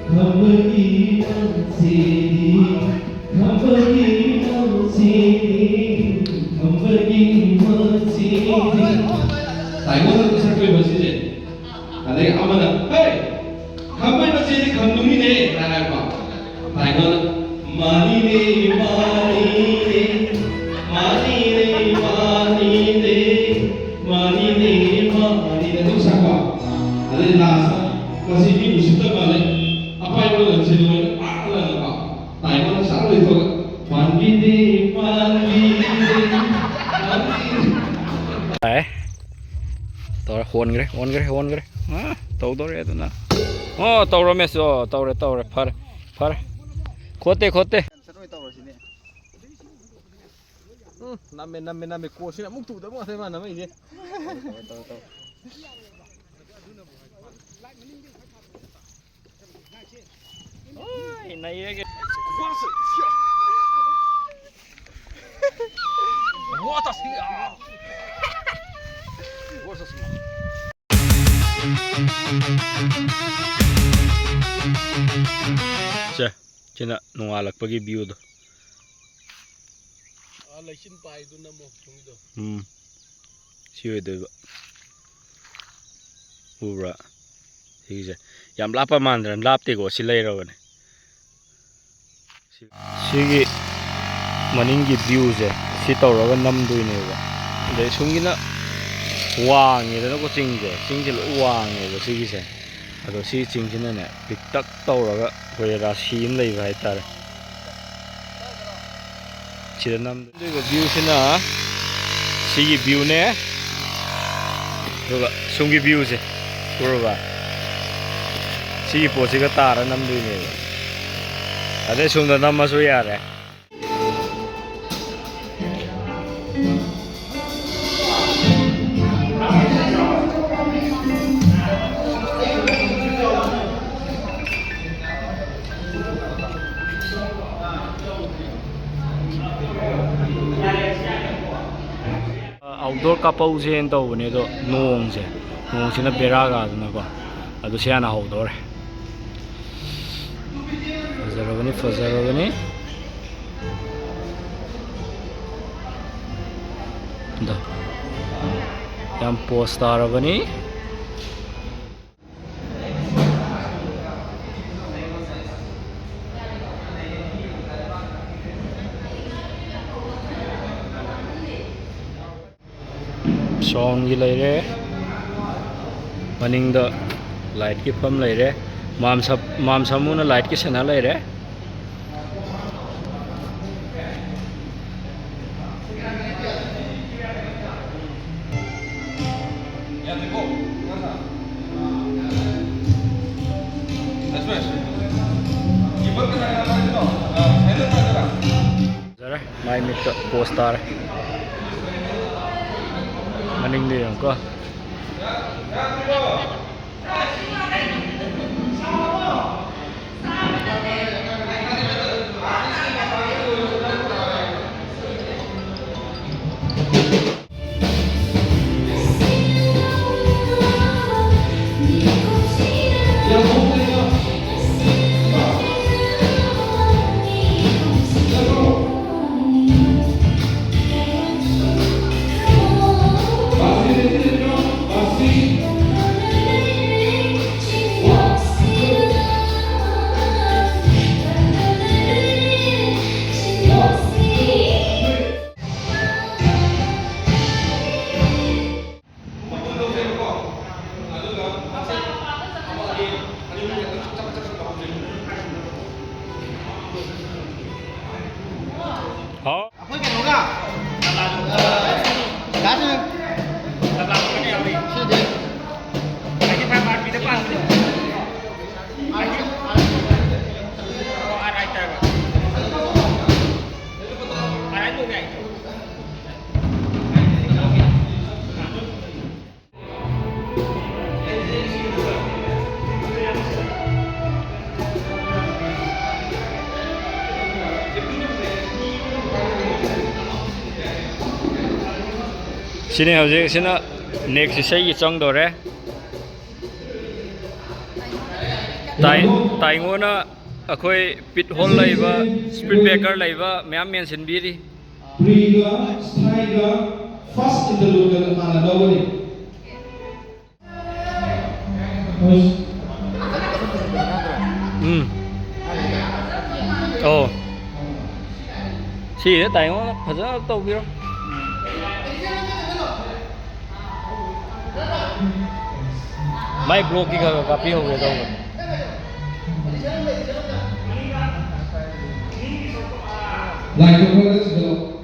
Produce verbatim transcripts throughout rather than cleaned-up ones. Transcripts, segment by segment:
ꯈꯝꯕꯒꯤ ꯃꯆꯦꯅꯤ, ꯈꯝꯕꯒꯤ ꯃꯆꯦꯅꯤ, ꯈꯝꯕꯒꯤ ꯃꯆꯦꯅꯤ꯫ ꯇꯥꯏꯕꯪꯗ ꯁꯛꯇꯣꯏꯕ ꯁꯤꯁꯦ꯫ ꯑꯗꯩ ꯑꯃꯅ, "ꯍꯦ, ꯈꯝꯕꯩ ꯃꯆꯦꯗꯤ ꯈꯝꯅꯨꯡꯅꯤꯅꯦ" ꯍꯥꯏꯔꯛꯄ꯫ ꯇꯥꯏꯕꯪꯅ, "ꯃꯥꯅꯤꯅꯦ, ꯃꯥꯅꯤꯅꯦ, ꯃꯥꯅꯤꯅꯦ, ꯃꯥꯅꯤꯅꯦ, ꯃꯥꯅꯤꯅꯦ, ꯃꯥꯅꯤꯅꯦ" ꯑꯗꯨꯝ ꯁꯛꯄ꯫ ꯑꯗꯩ ꯂꯥꯁꯇ ꯃꯁꯤ ꯃꯤ ꯎꯁꯤꯠꯇ ꯃꯥꯜꯂꯦ꯫ ꯑꯄꯥꯏꯕ ꯂꯪꯁꯤꯜꯂꯣꯏꯅ ꯄꯥꯛ ꯂꯪꯉꯕ꯫ ꯇꯥꯏꯕꯪꯅ ꯁꯥꯡꯅ ꯂꯩꯊꯣꯛꯑꯒ, "ꯄꯥꯟꯕꯤꯅꯦ, ꯄꯥꯟꯕꯤꯅꯦ, ꯄꯥꯟꯕꯤꯅꯦ"꯫ ꯇꯥꯏ꯫ ꯇꯧꯔꯦ, ꯍꯣꯟꯈ꯭ꯔꯦ, ꯍꯣꯟꯈ꯭ꯔꯦ, ꯍꯣꯟꯈ꯭ꯔꯦ꯫ ꯑ, ꯇꯧꯗꯧꯔꯦ ꯑꯗꯨꯅ꯫ ꯑꯣ, ꯇꯧꯔꯝꯃꯦ꯫ ꯑꯣ, ꯇꯧꯔꯦ, ꯇꯧꯔꯦ꯫ ꯐꯔꯦ, ꯐꯔꯦ꯫ ꯈꯣꯠꯇꯦ, ꯈꯣꯠꯇꯦ꯫ ꯎꯝ, ꯅꯝꯃꯦ, ꯅꯝꯃꯦ, ꯅꯝꯃꯦ꯫ ꯀꯣꯠꯁꯤꯅ ꯑꯃꯨꯛ ꯇꯨꯗꯕ ꯉꯥꯛꯇ ꯃꯥ ꯅꯝꯃꯛꯏꯁꯦ꯫ ꯑꯣꯏ, ꯅꯩꯔꯒꯦ꯫ ꯁꯦ, ꯁꯤꯅ ꯅꯣꯡꯉꯥꯜꯂꯛꯄꯒꯤ ꯚ꯭ꯌꯨꯗꯣ꯫ ꯑꯥ, ꯂꯩꯆꯤꯟ ꯄꯥꯏꯗꯨꯅ ꯑꯃꯨꯛ ꯁꯨꯝꯗꯣ꯫ ꯎꯝ꯫ ꯁꯤ ꯑꯣꯏꯗꯣꯏꯕ꯫ ꯎꯕ꯭ꯔꯥ? ꯁꯤꯒꯤꯁꯦ꯫ ꯌꯥꯝ ꯂꯥꯞꯄ ꯃꯥꯟꯗ꯭ꯔꯥ? ꯂꯥꯞꯇꯦꯀꯣ, ꯁꯤ ꯂꯩꯔꯕꯅꯦ꯫ ꯁꯤꯒꯤ ꯃꯅꯤꯡꯒꯤ ꯚ꯭ꯌꯨꯁꯦ ꯁꯤ ꯇꯧꯔꯒ ꯅꯝꯗꯣꯏꯅꯦꯕ꯫ ꯑꯗꯩ ꯁꯨꯝꯒꯤꯅ ꯋꯥꯡꯉꯦꯗꯅꯀꯣ ꯆꯤꯡꯁꯦ, ꯆꯤꯡꯁꯦ ꯂꯣꯏ ꯋꯥꯡꯉꯦꯕ ꯁꯤꯒꯤꯁꯦ꯫ ꯑꯗꯣ ꯁꯤ ꯆꯤꯡꯁꯤꯅꯅꯦ ꯄꯤꯛꯇꯛ ꯇꯧꯔꯒ ꯑꯩꯈꯣꯏ ꯔꯥꯁꯤ ꯑꯃ ꯂꯩꯕ ꯍꯥꯏꯇꯥꯔꯦ꯫ ꯁꯤꯗ ꯅꯝꯗꯣꯏꯕ ꯚ꯭ꯌꯨꯁꯤꯅ ꯁꯤꯒꯤ ꯚ꯭ꯌꯨꯅꯦ, ꯑꯗꯨꯒ ꯁꯨꯝꯒꯤ ꯚ꯭ꯌꯨꯁꯦ ꯎꯔꯕ? ꯁꯤꯒꯤ ꯄꯣꯠꯁꯤꯒ ꯇꯥꯔ ꯅꯝꯗꯣꯏꯅꯦꯕ꯫ ꯑꯗꯩ ꯁꯣꯝꯗ ꯅꯝꯃꯁꯨ ꯌꯥꯔꯦ꯫ ꯑꯥꯎꯠꯗꯣꯔ ꯀꯥꯞꯍꯧꯁꯦꯅ ꯇꯧꯕꯅꯦ, ꯑꯗꯣ ꯅꯣꯡꯁꯦ, ꯅꯣꯡꯁꯤꯅ ꯕꯦꯔꯥ ꯀꯥꯗꯅꯀꯣ, ꯑꯗꯨ ꯁꯤ ꯍꯥꯟꯅ ꯍꯧꯗꯣꯔꯦ꯫ ꯐꯖꯔꯕꯅꯤ, ꯐꯖꯔꯕꯅꯤ꯫ ꯑꯗꯣ, ꯌꯥꯝ ꯄꯣꯁ ꯇꯥꯔꯕꯅꯤ꯫ ꯁꯣꯡꯒꯤ ꯂꯩꯔꯦ, ꯃꯅꯤꯡꯗ ꯂꯥꯏꯠꯀꯤ ꯐꯝ ꯂꯩꯔꯦ꯫ ꯃꯥꯝ ꯁꯞ-, ꯃꯥꯝ ꯁꯥꯃꯨꯅ ꯂꯥꯏꯠꯀꯤ ꯁꯦꯟꯅ ꯂꯩꯔꯦ꯫ ꯐꯖꯔꯦ, ꯃꯥꯏ ꯃꯤꯠꯇ ꯄꯣꯁ ꯇꯥꯔꯦ꯫ ꯃꯅꯤꯡꯗ ꯌꯦꯡꯉꯨꯀꯣ꯫ ꯍꯥꯎ꯫ ꯑꯩꯈꯣꯏ ꯀꯩꯅꯣꯒ, ꯗꯥ ꯁꯨꯅꯤꯜ꯫ ꯁꯤꯗꯤ꯫ ꯁꯤꯅꯤ ꯍꯧꯖꯤꯛ, ꯁꯤꯅ next ꯏꯁꯩꯒꯤ ꯆꯪꯗꯣꯔꯦ꯫ ꯇꯥꯏ-, ꯇꯥꯏꯉꯣꯅ ꯑꯩꯈꯣꯏ ꯄꯤꯠ ꯍꯣꯜ ꯂꯩꯕ, ꯁ꯭ꯄꯤꯠ ꯕ꯭ꯔꯦꯀꯔ ꯂꯩꯕ ꯃꯌꯥꯝ ꯃꯦꯟꯁꯤꯟꯕꯤꯔꯤ꯫ ꯄ꯭ꯔꯤꯒ ꯁ꯭ꯊꯥꯏꯒ ꯐꯥꯔꯁ ꯏꯟꯇꯔꯂꯨꯗ ꯍꯥꯟꯅ ꯂꯧꯒꯅꯤ꯫ ꯎꯝ꯫ ꯑꯣ꯫ ꯁꯤꯁꯦ ꯇꯥꯏꯉꯣꯅ ꯐꯖꯅ ꯇꯧꯕꯤꯔꯣ꯫ ꯃꯥꯏ ꯕ꯭ꯂꯣꯛꯀꯤ ꯈꯔ ꯈꯔ ꯀꯥꯞꯄꯤꯍꯧꯒꯦ ꯇꯧꯕꯅꯦ꯫ ꯂꯥꯏ ꯇꯣꯡꯕ ꯁꯤꯗ ꯂꯥꯛꯑꯣ꯫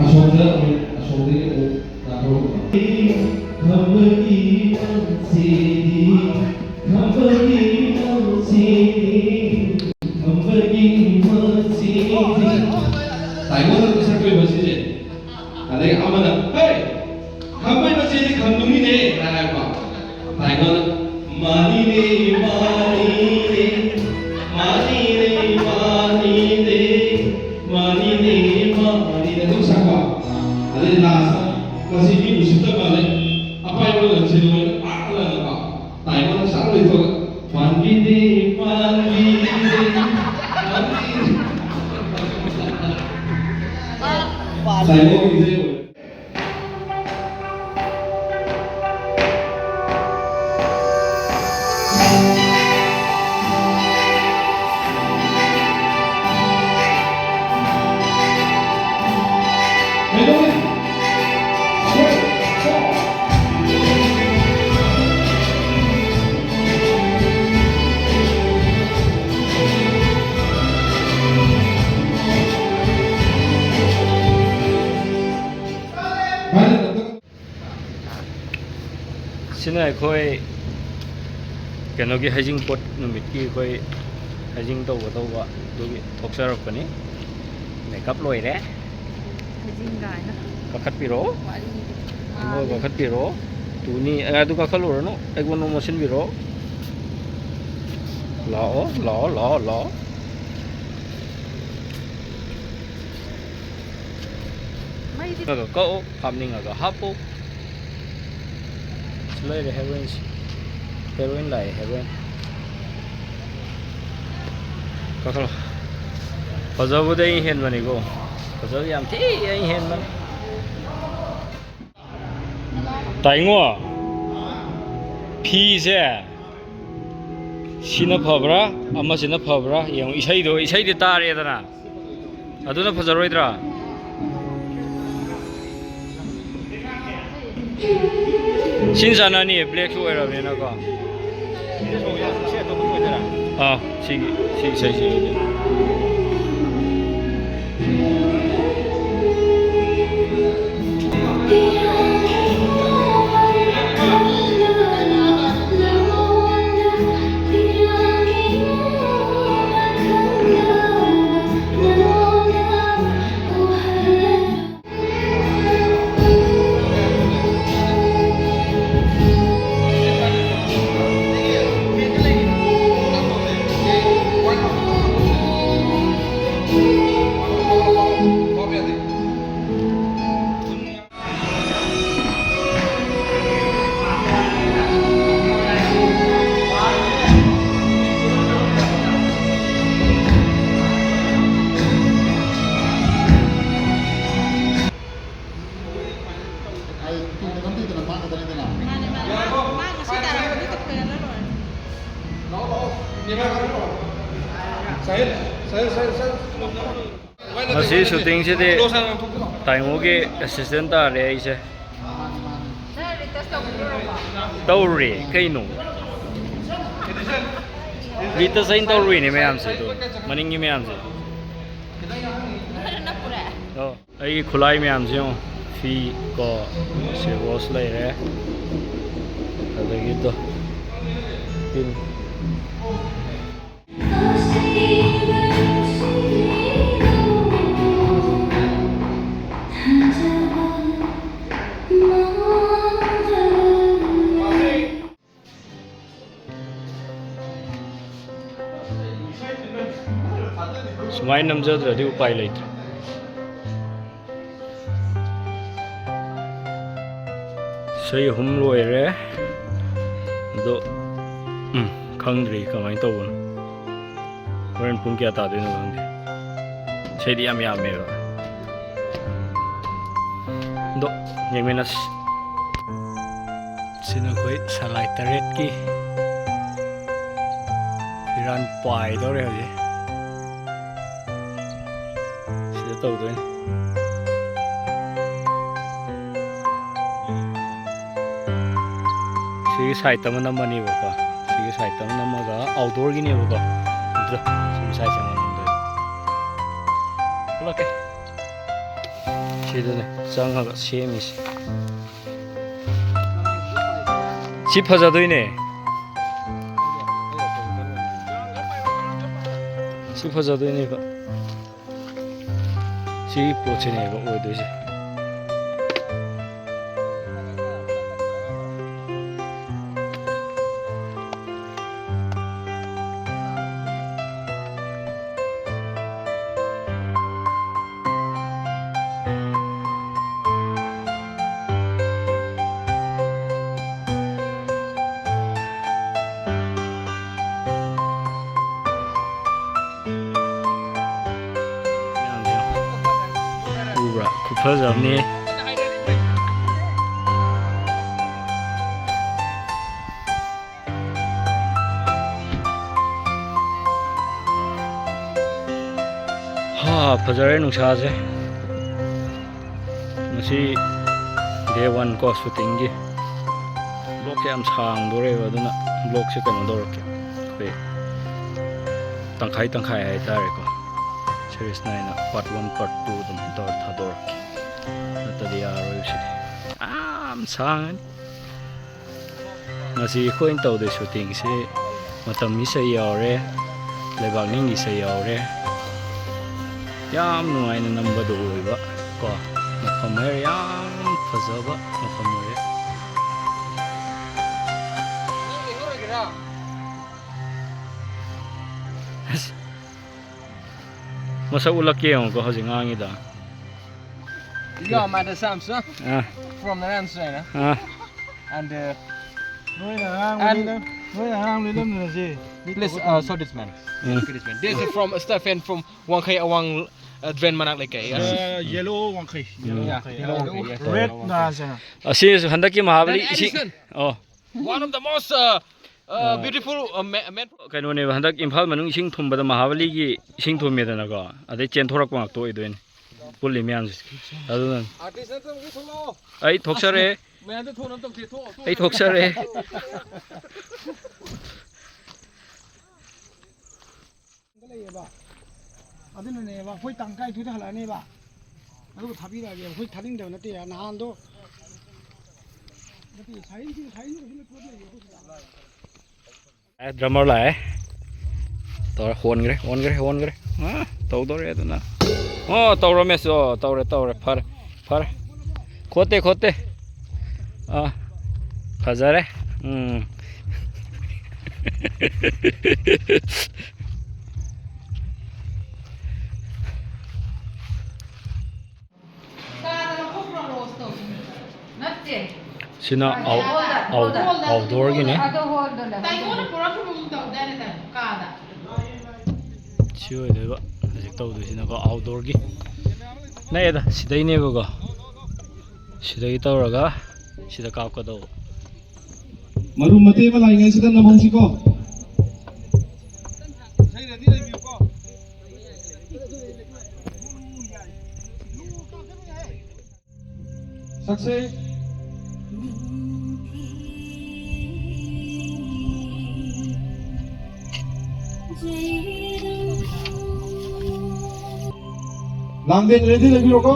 ꯑꯁꯣꯝꯗ ꯑꯃꯨꯛ, ꯑꯁꯣꯝꯗꯒꯤ ꯑꯃꯨꯛ ꯂꯥꯟꯊꯣꯔꯛꯎꯕ꯫ ꯈꯝꯕꯒꯤ ꯃꯆꯦꯅꯤ, ꯈꯝꯕꯒꯤ ꯃꯆꯦꯅꯤ, ꯈꯝꯕꯒꯤ ꯃꯆꯦꯅꯤ꯫ ꯇꯥꯏꯃꯣꯟꯅ ꯁꯛꯇꯣꯏꯕ ꯁꯤꯁꯦ꯫ ꯑꯗꯩ ꯑꯃꯅ, "ꯍꯦ! ꯈꯝꯕꯩ ꯃꯆꯦꯗꯤ ꯈꯝꯅꯨꯡꯒꯤꯅꯦ" ꯍꯥꯏꯔꯛꯄ꯫ ꯇꯥꯏꯒꯣꯅ, "ꯃꯥꯅꯤꯅꯦ, ꯃꯥꯅꯤꯅꯦ, ꯃꯥꯅꯤꯅꯦ, ꯃꯥꯅꯤꯅꯦ, ꯃꯥꯅꯤꯅꯦ, ꯃꯥꯅꯤꯅꯦ" ꯑꯗꯨꯝ ꯁꯛꯄ꯫ ꯑꯗꯩ ꯂꯥꯁꯇ ꯃꯁꯤ ꯃꯤ ꯎꯁꯤꯠꯇ ꯃꯥꯜꯂꯦ, ꯑꯄꯥꯏꯕ ꯂꯟꯁꯦ ꯂꯣꯏꯅ ꯄꯥꯛ ꯂꯪꯉꯕ꯫ ꯇꯥꯏꯒꯣꯅ ꯁꯛ ꯂꯣꯏꯊꯣꯛꯑꯒ, "ꯄꯥꯟꯕꯤꯅꯦ, ꯄꯥꯟꯕꯤꯅꯦ, ꯄꯥꯟꯕꯤꯅꯦ"꯫ ꯇꯥꯏꯒꯣꯒꯤ ꯏꯁꯩ ꯑꯣꯏꯔꯦ꯫ ꯁꯤꯅ ꯑꯩꯈꯣꯏ ꯀꯩꯅꯣꯒꯤ ꯍꯩꯖꯤꯡꯄꯣꯠ ꯅꯨꯃꯤꯠꯀꯤ ꯑꯩꯈꯣꯏ ꯁꯥꯏꯖꯤꯡ ꯇꯧꯒꯗꯧꯕ ꯑꯗꯨꯒꯤ ꯊꯣꯛꯆꯔꯛꯄꯅꯤ꯫ ꯃꯦꯀꯞ ꯂꯣꯏꯔꯦ꯫ ꯍꯩꯖꯤꯡ ꯀꯥꯏꯅ ꯀꯥꯈꯠꯄꯤꯔꯣ꯫ ꯋꯥꯔꯤꯗꯤ ꯍꯣꯏ, ꯀꯥꯈꯠꯄꯤꯔꯣ꯫ ꯇꯨꯅꯤ ꯑꯦ, ꯑꯗꯨ ꯀꯥꯈꯠꯂꯨꯔꯅꯨ, ꯑꯩꯉꯣꯟꯗ ꯃꯣꯠꯁꯤꯟꯕꯤꯔꯣ꯫ ꯂꯥꯛꯑꯣ, ꯂꯥꯛꯑꯣ, ꯂꯥꯛꯑꯣ, ꯂꯥꯛꯑꯣ꯫ ꯃꯩꯗꯤ ꯀꯛꯑꯣ, ꯍꯥꯞꯅꯤꯡꯉꯒ ꯍꯥꯞꯄꯣ꯫ ꯁꯤ ꯂꯩꯔꯦ ꯍꯦꯔꯣꯏꯟꯁꯤ꯫ ꯍꯦꯔꯣꯏꯟ ꯂꯥꯛꯑꯦ, ꯍꯦꯔꯣꯏꯟ꯫ ꯀꯥꯈꯠꯂꯣ꯫ ꯐꯖꯕꯗꯤ ꯑꯩ ꯍꯦꯟꯕꯅꯤꯀꯣ꯫ ꯐꯖꯕ ꯌꯥꯝ ꯊꯤ ꯑꯩ ꯍꯦꯟꯕꯅꯤ꯫ ꯇꯥꯏꯉꯣ, ꯐꯤꯁꯦ ꯁꯤꯅ ꯐꯕ꯭ꯔꯥ ꯑꯃꯁꯤꯅ ꯐꯕ꯭ꯔꯥ ꯌꯦꯡꯉꯨ꯫ ꯏꯁꯩꯗꯣ, ꯏꯁꯩꯗꯤ ꯇꯥꯔꯦꯗꯅ, ꯑꯗꯨꯅ ꯐꯖꯔꯣꯏꯗ꯭ꯔꯥ? ꯁꯤꯅ ꯆꯥꯟꯅꯅꯤꯌꯦ, ꯕ꯭ꯂꯦꯛꯁꯨ ꯑꯣꯏꯔꯕꯅꯤꯅꯀꯣ꯫ ꯑꯥ, ꯁꯤꯒꯤ, ꯁꯤ ꯏꯁꯩꯁꯤꯒꯤꯗꯤ꯫ ꯑꯩ ꯇꯨꯡꯗ ꯅꯝꯕꯤꯗꯅ ꯃꯥꯡꯒꯗꯅꯤꯗꯅ꯫ ꯃꯥꯅꯦ ꯃꯥꯅꯦ ꯃꯥ ꯃꯥ ꯉꯁꯤ ꯇꯥꯔꯛꯄꯗꯤ ꯇꯨꯞꯄꯦꯅ ꯂꯣꯏꯔꯦ꯫ ꯉꯁꯤ ꯁꯨꯇꯤꯡꯁꯤꯗꯤ ꯇꯥꯏꯉꯣꯒꯤ ꯑꯦꯁꯤꯁꯇꯦꯟ ꯇꯥꯔꯦ ꯑꯩꯁꯦ꯫ ꯅꯪ ꯔꯤꯇꯁ ꯇꯧꯕꯤꯔꯨꯔꯕꯣ? ꯇꯧꯔꯨꯔꯦ ꯀꯩꯅꯣ? ꯔꯤꯇꯁ ꯑꯩꯅ ꯇꯧꯔꯨꯏꯅꯦ ꯃꯌꯥꯝꯁꯦ, ꯑꯗꯨ ꯃꯅꯤꯡꯒꯤ ꯃꯌꯥꯝꯁꯦ꯫ ꯅꯪꯅ ꯅꯞꯄꯨꯔꯦ? ꯑꯣ, ꯑꯩꯒꯤ ꯈꯨꯠꯂꯥꯏ ꯃꯌꯥꯝꯁꯦ ꯌꯦꯡꯉꯣ꯫ ꯐꯤ ꯀꯣ, ꯁꯤ ꯔꯣꯁ ꯂꯩꯔꯦ, ꯑꯗꯒꯤꯗꯣ ꯇꯤꯟ꯫ ꯁꯨꯃꯥꯏꯅ ꯅꯝꯖꯗ꯭ꯔꯗꯤ ꯎꯄꯥꯏ ꯂꯩꯇ꯭ꯔꯦ꯫ ꯏꯁꯩ ꯑꯍꯨꯝ ꯂꯣꯏꯔꯦ꯫ ꯑꯗꯣ, ꯎꯝ, ꯈꯪꯗ꯭ꯔꯤ ꯀꯃꯥꯏꯅ ꯇꯧꯕꯅꯣ꯫ ꯍꯣꯔꯦꯟ ꯄꯨꯡ ꯀꯌꯥ ꯇꯥꯗꯣꯏꯅꯣ ꯈꯪꯗꯦ꯫ ꯏꯁꯩꯗꯤ ꯌꯥꯝ ꯌꯥꯝꯃꯦꯕ꯫ ꯑꯗꯣ, ꯌꯦꯡꯃꯤꯟꯅꯁꯤ꯫ ꯁꯤꯅ ꯑꯩꯈꯣꯏ ꯁꯂꯥꯏ ꯇꯔꯦꯠꯀꯤ ꯐꯤꯔꯥꯟ ꯄꯥꯏꯗꯧꯔꯦ ꯍꯧꯖꯤꯛ꯫ ꯁꯤꯗ ꯇꯧꯗꯣꯏꯅꯤ꯫ ꯁꯤꯒꯤ ꯁꯥꯏꯠꯇ ꯑꯃ ꯅꯝꯃꯅꯦꯕꯀꯣ꯫ ꯁꯤꯒꯤ ꯁꯥꯏꯠꯇ ꯑꯃ ꯅꯝꯃꯒ ꯑꯥꯎꯠꯗꯣꯔꯒꯤꯅꯦꯕꯀꯣ꯫ ꯑꯗꯨꯗ ꯁꯤꯒꯤ ꯁꯥꯏꯠꯁꯦ ꯑꯃ ꯅꯝꯗꯣꯏꯅꯤ꯫ ꯊꯣꯛꯂꯛꯀꯦ꯫ ꯁꯤꯗꯅꯦ ꯆꯪꯉꯒ ꯁꯦꯝꯃꯤꯁꯦ꯫ ꯁꯤ ꯐꯖꯗꯣꯏꯅꯦ꯫ ꯁꯤ ꯐꯖꯗꯣꯏꯅꯦꯕ꯫ ꯁꯤꯒꯤ ꯄꯣꯠꯁꯤꯅꯦꯕ ꯑꯣꯏꯗꯣꯏꯁꯦ꯫ ꯎꯕ꯭ꯔꯥ? ꯈꯨꯐꯖ ꯑꯃꯅꯤ꯫ ꯍꯥ, ꯐꯖꯔꯦ ꯅꯨꯡꯁꯥꯁꯦ꯫ ꯉꯁꯤ day one ꯀꯣ shootingꯒꯤ꯫ Vlogꯁꯦ ꯌꯥꯝ ꯁꯥꯡꯗꯣꯔꯦꯕ, ꯑꯗꯨꯅ vlogꯁꯦ ꯀꯩꯅꯣ ꯇꯧꯔꯛꯀꯦ, ꯑꯩꯈꯣꯏ ꯇꯪꯈꯥꯏ ꯇꯪꯈꯥꯏ ꯍꯥꯏꯇꯥꯔꯦꯀꯣ꯫ Series ꯅꯥꯏꯅ part one, part two ꯑꯗꯨꯝ ꯇꯧꯔ ꯊꯥꯗꯣꯔꯛꯀꯦ꯫ ꯅꯠꯇ꯭ꯔꯗꯤ ꯌꯥꯔꯔꯣꯏꯕ ꯁꯤꯗꯤ꯫ ꯌꯥꯝ ꯁꯥꯡꯉꯅꯤ꯫ ꯉꯁꯤ ꯑꯩꯈꯣꯏꯅ ꯇꯧꯗꯣꯏ shootingꯁꯤ ꯃꯇꯝ ꯏꯁꯩ ꯌꯥꯎꯔꯦ, ꯂꯩꯕꯥꯛ ꯅꯤꯡꯒꯤ ꯏꯁꯩ ꯌꯥꯎꯔꯦ꯫ ꯌꯥꯝ ꯅꯨꯡꯉꯥꯏꯅ ꯅꯝꯕꯗꯣ ꯑꯣꯏꯕ ꯀꯣ, ꯃꯐꯝ ꯍꯥꯏꯔ ꯌꯥꯝ ꯐꯖꯕ ꯃꯐꯝ ꯑꯣꯏꯔꯦ꯫ ꯅꯪ ꯂꯩꯍꯧꯔꯒꯦꯔꯥ? ꯑꯁ, ꯃꯁꯛ ꯎꯠꯂꯛꯀꯦ ꯌꯦꯡꯉꯨꯀꯣ ꯍꯧꯖꯤꯛ ꯉꯥꯡꯉꯤꯗꯣ꯫ You are my Samsung ah from the Ramsey, ah and uh, ꯅꯣꯏꯅ ꯑꯉꯥꯡꯕ and ꯂꯤꯠꯂꯝ-, ꯅꯣꯏꯅ ꯑꯉꯥꯡꯕ ꯂꯤꯠꯂꯝꯗꯅ ꯁꯤ please, uh, show this man. Um. This is from Stephen from Wangkhei Awang, uh, drain ꯃꯅꯥꯛ ꯂꯩꯀꯥꯏ. ꯑ, yellow ꯋꯥꯡꯈꯩ, yellow ꯎꯝ꯫ ꯋꯥꯡꯈꯩ꯫ Yellow ꯋꯥꯡꯈꯩ, yes. Red ꯅ ꯆꯪꯉꯛ-, ꯑꯁꯤ ꯍꯟꯗꯛꯀꯤ ꯃꯍꯥꯕꯂꯤ Then ꯏꯁꯤꯡ Edison. ꯑꯣ꯫ One of the most, uh, uh, beautiful, uh, ma-, man. ꯀꯩꯅꯣꯅꯦꯕ, ꯍꯟꯗꯛ ꯏꯝꯐꯥꯜ ꯃꯅꯨꯡ ꯏꯁꯤꯡ ꯊꯨꯝꯕꯗ ꯃꯍꯥꯕꯂꯤꯒꯤ ꯏꯁꯤꯡ ꯊꯨꯝꯃꯦꯗꯅꯀꯣ, ꯑꯗꯩ ꯆꯦꯟꯊꯣꯔꯛꯄ ꯉꯥꯛꯇ ꯑꯣꯏꯗꯣꯏꯅꯦ ꯄꯨꯜꯂꯤ ꯃꯌꯥꯝꯁꯦ꯫ ꯑꯗꯨꯅ ꯑꯩ ꯊꯣꯛꯆꯔꯦ꯫ ꯃꯌꯥꯝꯗ ꯊꯣꯡꯅꯕ ꯇꯧꯁꯦ, ꯊꯣꯛꯑꯣ, ꯊꯣꯛꯑꯣ꯫ ꯑꯩ ꯊꯣꯛꯆꯔꯦ꯫ ꯂꯩꯌꯦꯕ꯫ ꯑꯗꯨꯅꯅꯦꯕ ꯑꯩꯈꯣꯏ ꯇꯥꯡ ꯇꯔꯥꯅꯤꯊꯣꯏꯗ ꯍꯜꯂꯛꯑꯅꯦꯕ꯫ ꯑꯗꯨꯒ ꯊꯥꯕꯤꯔꯛꯑꯒꯦ꯫ ꯑꯩꯈꯣꯏ ꯊꯥꯅꯤꯡꯗꯕ ꯅꯠꯇꯦ꯫ ꯅꯍꯥꯟꯗꯣ ꯅꯠꯇꯦ, ꯁꯥꯏꯟꯁꯀꯤ, ꯁꯥꯏꯟꯁꯀꯤ ꯄꯣꯠ ꯂꯩꯌꯦ ꯑꯩꯈꯣꯏ ꯁꯤꯗ꯫ ꯑꯦ, drummer ꯂꯥꯛꯑꯦ꯫ ꯇꯧꯔꯦ, ꯍꯣꯟꯈ꯭ꯔꯦ, ꯍꯣꯟꯈ꯭ꯔꯦ, ꯍꯣꯟꯈ꯭ꯔꯦ꯫ ꯑ, ꯇꯧꯗꯣꯔꯦ ꯑꯗꯨꯅ꯫ ꯑꯣ, ꯇꯧꯔꯝꯃꯦ꯫ ꯑꯣ, ꯇꯧꯔꯦ, ꯇꯧꯔꯦ꯫ ꯐꯔꯦ, ꯐꯔꯦ꯫ ꯈꯣꯠꯇꯦ, ꯈꯣꯠꯇꯦ꯫ ꯑ, ꯐꯖꯔꯦ꯫ ꯎꯝ꯫ ꯀꯥꯗ ꯂꯧꯊꯣꯛꯈ꯭ꯔꯣ, ꯔꯣꯁꯇꯣ꯫ ꯅꯠꯇꯦ꯫ ꯁꯤꯅ ꯑꯥꯎ-, ꯍꯣꯜꯗ, ꯑꯥꯎ-, ꯍꯣꯜꯗ꯫ ꯑꯥꯎꯠꯗꯣꯔꯒꯤꯅꯦ꯫ ꯑꯗꯣ ꯍꯣꯜꯗ ꯂꯩ꯫ ꯇꯥꯏꯕꯪꯅ ꯄꯨꯔꯛꯈ꯭ꯔꯕꯒꯨꯝ ꯇꯧꯗꯥꯏꯅꯦ, ꯀꯥꯗ꯫ ꯁꯤ ꯑꯣꯏꯗꯣꯏꯕ ꯍꯧꯖꯤꯛ ꯇꯧꯗꯣꯏꯁꯤꯅꯀꯣ, ꯑꯥꯎꯠꯗꯣꯔꯒꯤ꯫ ꯅꯛꯑꯦꯗ, ꯁꯤꯗꯩꯅꯦꯕꯀꯣ꯫ ꯁꯤꯗꯒꯤ ꯇꯧꯔꯒ ꯁꯤꯗ ꯀꯥꯞꯀꯗꯧꯕ꯫ ꯃꯔꯨꯞ ꯃꯇꯦꯛ ꯑꯃ ꯂꯥꯛꯏꯉꯩꯁꯤꯗ ꯅꯝꯍꯧꯁꯤꯀꯣ꯫ ꯆꯠꯁꯦ꯫ ꯂꯥꯡꯗꯦꯟ ꯔꯦꯗꯤ ꯂꯩꯕꯤꯔꯣꯀꯣ꯫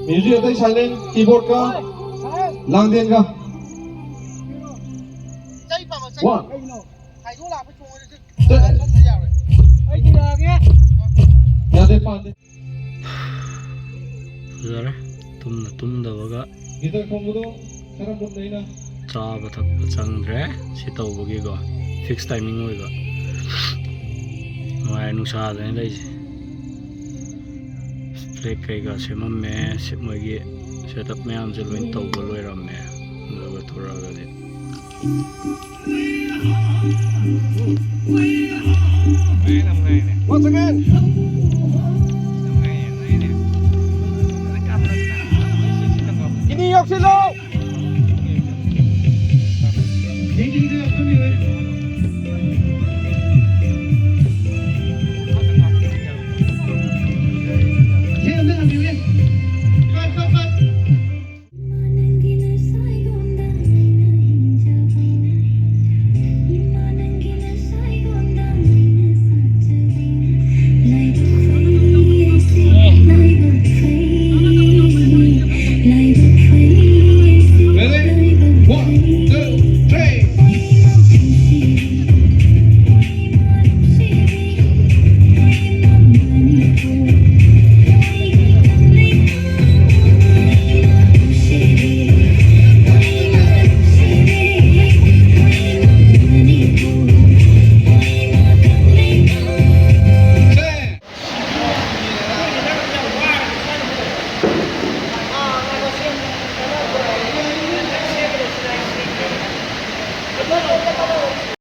ꯃ꯭ꯌꯨꯖꯤꯛ ꯑꯇꯩ ꯁꯥꯏꯂꯦꯟ, ꯀꯤꯕꯣꯔꯗꯀ ꯂꯥꯡꯗꯦꯟꯒ꯫ ꯋꯥꯟ꯫ ꯌꯥꯗꯦ, ꯄꯥꯟꯗꯦ꯫ ꯐꯖꯔꯦ꯫ ꯇꯨꯝꯅ ꯇꯨꯝꯗꯕꯒ ꯒꯤꯇꯔ ꯈꯣꯡꯕꯗꯣ ꯈꯔ ꯃꯨꯟꯅ ꯑꯩꯅ ꯆꯥꯕ ꯊꯛꯄ ꯆꯪꯗ꯭ꯔꯦ꯫ ꯁꯤ ꯇꯧꯕꯒꯤꯀꯣ, ꯐꯤꯛꯁ ꯇꯥꯏꯃꯤꯡ ꯑꯣꯏꯕ꯫ ꯅꯨꯡꯉꯥꯏ, ꯅꯨꯡꯁꯥꯗꯅꯤ ꯂꯩꯁꯦ꯫ ꯐ꯭ꯂꯦꯛ ꯀꯩꯀꯥ ꯁꯦꯝꯃꯝꯃꯦ꯫ ꯁꯤ ꯃꯣꯏꯒꯤ ꯁꯦꯠꯑꯞ ꯃꯌꯥꯝꯁꯦ ꯂꯣꯏ ꯇꯧꯕ ꯂꯣꯏꯔꯝꯃꯦ꯫ ꯑꯗꯨꯒ ꯊꯣꯔꯛꯑꯒꯗꯤ Once again.